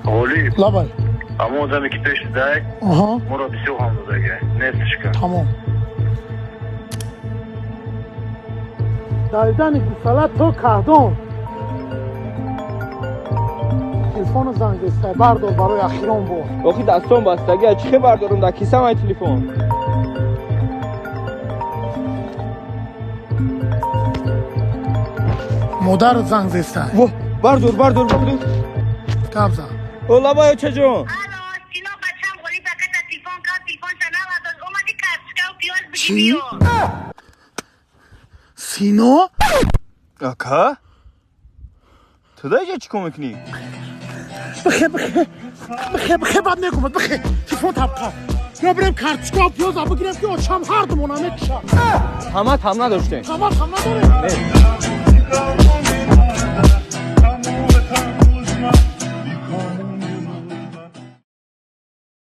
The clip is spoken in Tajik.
Ғолиб. Лабай. Ҳамон одаме, ки пеш дай, моро бисёр ҳам додага нестишка. Тамом. Давидани гусала то каҳдон. Телефону занг зестай, бардор барои ахирон бор. Охи, дастон бастагӣ, чӣ хе бардорум? Дар кисам ай телефон. Модарат занг зестай. Во, бардор, бардор, бардор. Гап зан. О, лабай, очаҷон. Алло, Сино, бачам, Ғолиб аката телефон кард, телефонша навардошт. Омади, карточкаву пиёз биги. Чӣ? Биё. Сино. Ака, ту дар иҷа чӣ кор мекунӣ? Бихе, бихе, бихе, бихе, баъд мегумад. Бихе, телефон табқа. Ё бирем, карточкаву пиёза бигирем, ки очам ҳар думона мекушад. Ҳамат ҳам надоштем. Тамат ҳам надорем. Не.